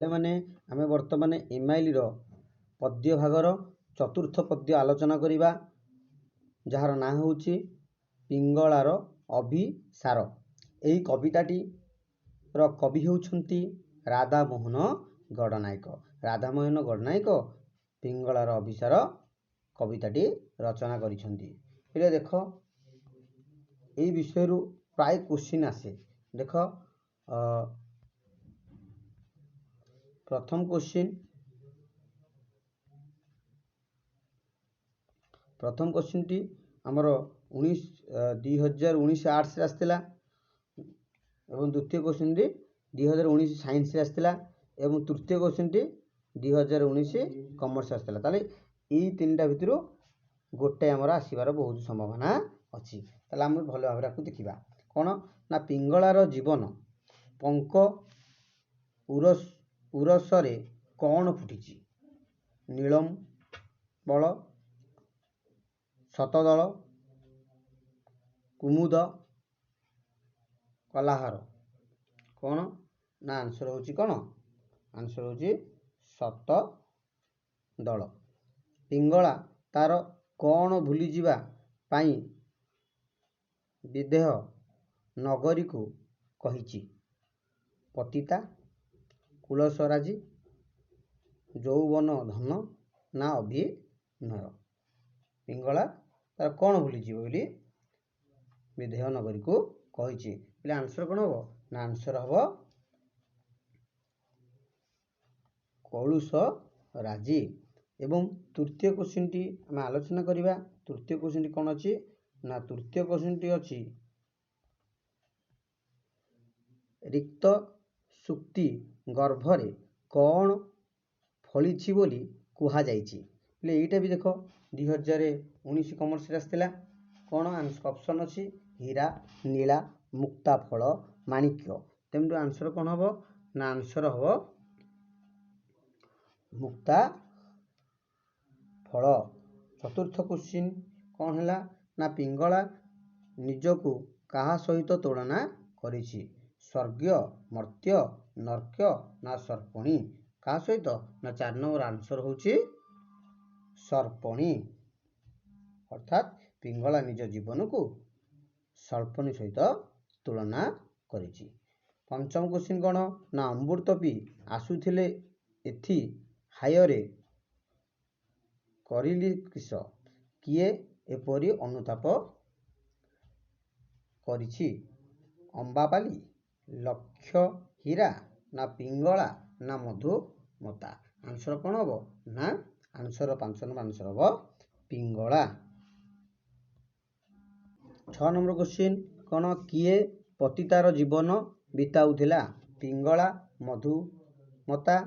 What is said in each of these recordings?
ପିଲାମାନେ, ଆମେ ବର୍ତ୍ତମାନ ଏମ୍ଆଇଲିର ପଦ୍ୟ ଭାଗର ଚତୁର୍ଥ ପଦ୍ୟ ଆଲୋଚନା କରିବା, ଯାହାର ନାଁ ହେଉଛି ପିଙ୍ଗଳାର ଅଭିସାର। ଏହି କବିତାଟିର କବି ହେଉଛନ୍ତି ରାଧାମୋହନ ଗଡ଼ନାୟକ। ରାଧାମୋହନ ଗଡ଼ନାୟକ ପିଙ୍ଗଳାର ଅଭିସାର କବିତାଟି ରଚନା କରିଛନ୍ତି। ପିଲା ଦେଖ, ଏଇ ବିଷୟରୁ ପ୍ରାୟ କୋଶ୍ଚିନ୍ ଆସେ। ଦେଖ, ପ୍ରଥମ କୋଶ୍ଚିନ୍ଟି ଆମର 2019 ଆର୍ଟ୍ସରେ ଆସିଥିଲା ଏବଂ ଦ୍ୱିତୀୟ କୋଶ୍ଚିନ୍ଟି 2019 ସାଇନ୍ସରେ ଆସିଥିଲା ଏବଂ ତୃତୀୟ କୋଶ୍ଚିନ୍ଟି 2019 କମର୍ସ ଆସିଥିଲା। ତାହେଲେ ଏଇ ତିନିଟା ଭିତରୁ ଗୋଟେ ଆମର ଆସିବାର ବହୁତ ସମ୍ଭାବନା ଅଛି। ତାହେଲେ ଆମେ ଭଲ ଭାବରେ ଆକୁ ଦେଖିବା। କ'ଣ ନା, ପିଙ୍ଗଳାର ଜୀବନ ପଙ୍କ ଉରସରେ କ'ଣ ଫୁଟିଛି? ନୀଳମ ବଳ, ଶତଦଳ, କୁମୁଦ, କଲାହର। କ'ଣ ନା ଆନ୍ସର୍ ହେଉଛି କ'ଣ? ଆନ୍ସର୍ ହେଉଛି ଶତଦଳ। ପିଙ୍ଗଳା ତାର କ'ଣ ଭୁଲିଯିବା ପାଇଁ ବିଦେହ ନଗରୀକୁ କହିଛି? ପତିତା, କୁଳସରାଜି, ଯୌବନ ଧନ ନା ଅଭିନୟ? ପିଙ୍ଗଳା ତାର କ'ଣ ଭୁଲିଯିବ ବୋଲି ବିଦେହ ନଗରୀକୁ କହିଛି? ହେଲେ ଆନ୍ସର୍ କ'ଣ ହେବ? ନା ଆନ୍ସର୍ ହେବ କଳୁଷ ରାଜି। ଏବଂ ତୃତୀୟ କୋଶ୍ଚିନ୍ଟି ଆମେ ଆଲୋଚନା କରିବା। ତୃତୀୟ କୋଶ୍ଚିନ୍ଟି କ'ଣ ଅଛି? ନା ତୃତୀୟ କୋଶ୍ଚିନ୍ଟି ଅଛି, ରିକ୍ତ ସୂକ୍ତି ଗର୍ଭରେ କ'ଣ ଫଳିଛି ବୋଲି କୁହାଯାଇଛି? ହେଲେ ଏଇଟା ବି ଦେଖ, 2019 କମର୍ସରେ ଆସିଥିଲା। କ'ଣ ଅପସନ୍ ଅଛି? ହୀରା, ନୀଳା, ମୁକ୍ତା ଫଳ, ମାଣିକ୍ୟ। ତେଣୁ ଆନ୍ସର୍ କ'ଣ ହେବ? ନା ଆନ୍ସର୍ ହେବ ମୁକ୍ତା ଫଳ। ଚତୁର୍ଥ କୋଶ୍ଚିନ୍ କ'ଣ ହେଲା? ନା ପିଙ୍ଗଳା ନିଜକୁ କାହା ସହିତ ତୁଳନା କରିଛି? ସ୍ୱର୍ଗ, ମର୍ତ୍ତ୍ୟ, ନର୍କ ନା ସର୍ପଣୀ? କାହା ସହିତ? ନା 4 ନମ୍ବର ଆନ୍ସର୍ ହେଉଛି ସର୍ପଣୀ। ଅର୍ଥାତ୍ ପିଙ୍ଗଳା ନିଜ ଜୀବନକୁ ସର୍ପଣୀ ସହିତ ତୁଳନା କରିଛି। ପଞ୍ଚମ କୋଶ୍ଚିନ୍ କ'ଣ? ନା ଅମୃତ ପି ଆସୁଥିଲେ ଏଥି ହାୟରେ କରିଲି କିସ, କିଏ ଏପରି ଅନୁତାପ କରିଛି? ଅମ୍ବାପାଲି, ଲକ୍ଷ ହୀରା ନା ପିଙ୍ଗଳା ନା ମଧୁମତା? ଆନ୍ସର୍ କ'ଣ ହେବ? ନା ଆନ୍ସର୍ 5 ନମ୍ବର ଆନ୍ସର୍ ହେବ ପିଙ୍ଗଳା। 6 ନମ୍ବର କୋଶ୍ଚିନ୍ କ'ଣ? କିଏ ପତିତାର ଜୀବନ ବିତାଉଥିଲା? ପିଙ୍ଗଳା, ମଧୁମତା,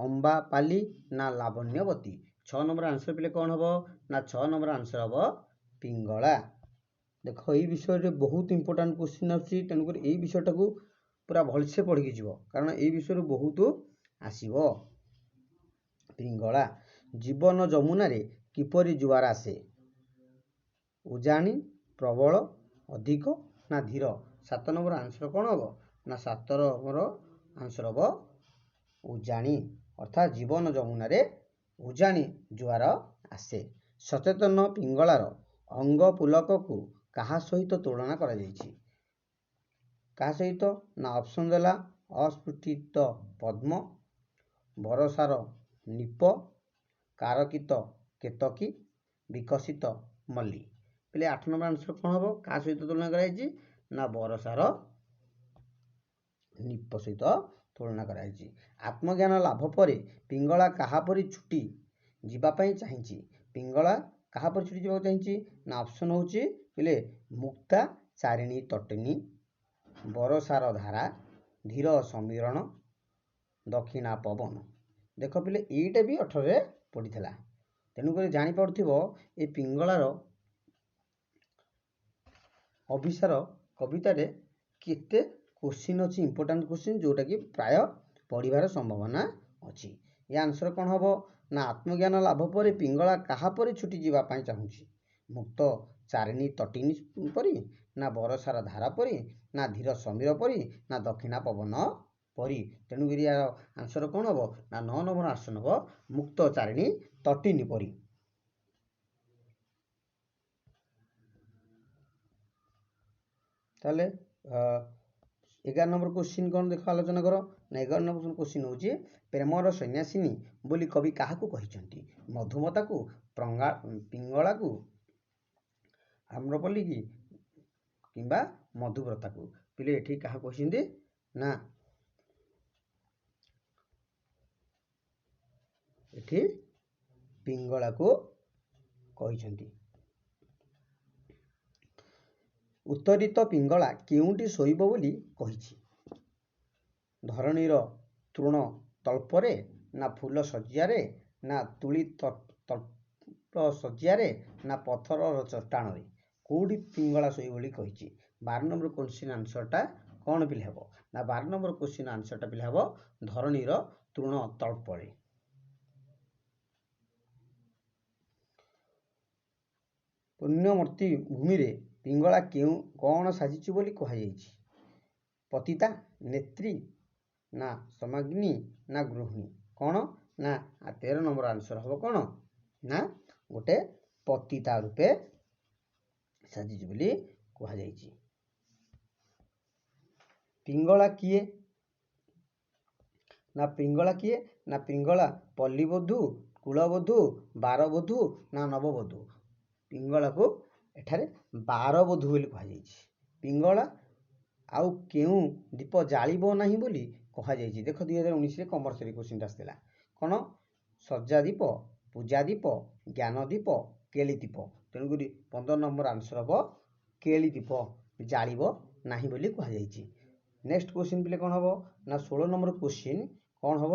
ଅମ୍ବାପାଲି ନା ଲାବଣ୍ୟବତୀ? 6 ନମ୍ବର ଆନ୍ସର୍ ପିଲେ କ'ଣ ହେବ? ନା 6 ନମ୍ବର ଆନ୍ସର୍ ହେବ ପିଙ୍ଗଳା। ଦେଖ, ଏଇ ବିଷୟରେ ବହୁତ ଇମ୍ପୋର୍ଟାଣ୍ଟ କୋଶ୍ଚିନ୍ ଆସୁଛି, ତେଣୁକରି ଏଇ ବିଷୟଟାକୁ ପୁରା ଭଲସେ ପଢ଼ିକି ଯିବ, କାରଣ ଏଇ ବିଷୟରୁ ବହୁତ ଆସିବ। ପିଙ୍ଗଳା। ଜୀବନ ଯମୁନାରେ କିପରି ଜୁଆର ଆସେ? ଉଜାଣି, ପ୍ରବଳ, ଅଧିକ ନା ଧୀର? 7 ନମ୍ବର ଆନ୍ସର୍ କ'ଣ ହେବ? ନା 7 ନମ୍ବର ଆନ୍ସର୍ ହେବ ଉଜାଣି। ଅର୍ଥାତ୍ ଜୀବନ ଯମୁନାରେ ଉଜାଣି ଜୁଆର ଆସେ। ସଚେତନ ପିଙ୍ଗଳାର ଅଙ୍ଗ ପୁଲକକୁ କାହା ସହିତ ତୁଳନା କରାଯାଇଛି? କାହା ସହିତ? ନା ଅପସନ୍ ଦେଲା ଅସ୍ଫୁଟିତ ପଦ୍ମ, ବରଷାର ନିପ, କାରକିତ କେତକୀ, ବିକଶିତ ମଲ୍ଲି। ପିଲେ 8 ନମ୍ବର ଆନ୍ସର୍ କ'ଣ ହେବ? କାହା ସହିତ ତୁଳନା କରାଯାଇଛି? ନା ବରଷାର ନିପ ସହିତ ତୁଳନା କରାଯାଇଛି। ଆତ୍ମଜ୍ଞାନ ଲାଭ ପରେ ପିଙ୍ଗଳା କାହା ପରି ଛୁଟି ଯିବା ପାଇଁ ଚାହିଁଛି? ପିଙ୍ଗଳା କାହା ପରି ଛୁଟି ଯିବାକୁ ଚାହିଁଛି? ନା ଅପସନ୍ ହେଉଛି ପିଲେ ମୁକ୍ତା ଚାରିଣୀ ତଟିନୀ, ବରଷାର ଧାରା, ଧୀର ସମୀରଣ, ଦକ୍ଷିଣା ପବନ। ଦେଖ ପିଲେ, ଏଇଟା ବି 18ରେ ପଡ଼ିଥିଲା। ତେଣୁକରି ଜାଣିପାରୁଥିବ ଏ ପିଙ୍ଗଳାର ଅଭିସାର କବିତାରେ କେତେ କୋଶ୍ଚିନ୍ ଅଛି, ଇମ୍ପୋର୍ଟାଣ୍ଟ କୋଶ୍ଚିନ୍, ଯେଉଁଟାକି ପ୍ରାୟ ପଢ଼ିବାର ସମ୍ଭାବନା ଅଛି। ଏ ଆନ୍ସର୍ କ'ଣ ହେବ? ନା ଆତ୍ମଜ୍ଞାନ ଲାଭ ପରେ ପିଙ୍ଗଳା କାହା ପରି ଛୁଟି ଯିବା ପାଇଁ ଚାହୁଁଛି? ମୁକ୍ତ ଚାରିଣୀ ତଟିନୀ ପରି, ନା ବରଷାର ଧାରା ପରି, ନା ଧୀର ସମୀର ପରି, ନା ଦକ୍ଷିଣା ପବନ ପରି। ତେଣୁକରି ଏହାର ଆନ୍ସର କ'ଣ ହେବ ନା 9 ନମ୍ବର ଆନ୍ସର ହେବ ମୁକ୍ତଚାରିଣୀ ତଟିନୀ ପରି। ତାହେଲେ 11 ନମ୍ବର କୋଶ୍ଚିନ୍ କ'ଣ ଦେଖ ଆଲୋଚନା କର ନା 11 ନମ୍ବର କୋଶ୍ଚିନ୍ ହେଉଛି ପ୍ରେମର ସନ୍ନ୍ୟାସିନୀ ବୋଲି କବି କାହାକୁ କହିଛନ୍ତି? ମଧୁମତାକୁ, ପିଙ୍ଗଳାକୁ, ଆମ୍ରପଲ୍ଲୀକି କିମ୍ବା ମଧୁବ୍ରତାକୁ? ପିଲେ ଏଠି କାହାକୁ କହିଛନ୍ତି ନା ଏଠି ପିଙ୍ଗଳାକୁ କହିଛନ୍ତି। ଉତ୍ତରିତ ପିଙ୍ଗଳା କେଉଁଠି ଶୋଇବ ବୋଲି କହିଛି? ଧରଣୀର ତୃଣ ତଳ୍ପରେ ନା ଫୁଲ ଶଯ୍ୟାରେ ନା ତୁଳି ତଳ୍ପ ଶଯ୍ୟାରେ ନା ପଥରର ଚଟାଣରେ? କେଉଁଠି ପିଙ୍ଗଳା ଶୋଇବ ବୋଲି କହିଛି? 12 ନମ୍ବର କୋଶ୍ଚିନ୍ ଆନ୍ସରଟା କ'ଣ ପିଲେ ହେବ ନା 12 ନମ୍ବର କୋଶ୍ଚିନ୍ ଆନ୍ସରଟା ପିଲେ ହେବ ଧରଣୀର ତୃଣ ତଳ୍ପରେ। ପୁଣ୍ୟମୂର୍ତ୍ତି ଭୂମିରେ ପିଙ୍ଗଳା କେଉଁ କ'ଣ ସାଜିଛି ବୋଲି କୁହାଯାଇଛି? ପତିତା, ନେତ୍ରୀ ନା ସମାଗ୍ନି ନା ଗୃହିଣୀ? କ'ଣ ନା 13 ନମ୍ବର ଆନ୍ସର ହେବ କ'ଣ ନା ଗୋଟେ ପତିତା ରୂପେ ସାଜିଛି ବୋଲି କୁହାଯାଇଛି। ପିଙ୍ଗଳା କିଏ ନା ପିଙ୍ଗଳା କିଏ ନା ପିଙ୍ଗଳା ପଲ୍ଲୀବଧୂ, କୁଳବଧୂ, ବାରବଧୂ ନା ନବବଧୂ? ପିଙ୍ଗଳାକୁ ଏଠାରେ ବାରବଧୂ ବୋଲି କୁହାଯାଇଛି। ପିଙ୍ଗଳା ଆଉ କେଉଁ ଦୀପ ଜାଳିବ ନାହିଁ ବୋଲି କୁହାଯାଇଛି? ଦେଖ 2019ରେ କମର୍ସରେ କୋଶ୍ଚିନ୍ଟା ଆସିଥିଲା। କ'ଣ? ଶଯ୍ୟା ଦୀପ, ପୂଜା ଦୀପ, ଜ୍ଞାନ ଦୀପ, କେଳି ଦୀପ। ତେଣୁକରି 15 ନମ୍ବର ଆନ୍ସର ହେବ କେଳି ଦୀପ ଜାଳିବ ନାହିଁ ବୋଲି କୁହାଯାଇଛି। ନେକ୍ସଟ କୋଶ୍ଚିନ୍ ପିଲେ କ'ଣ ହେବ ନା 16 ନମ୍ବର କୋଶ୍ଚିନ୍ କ'ଣ ହେବ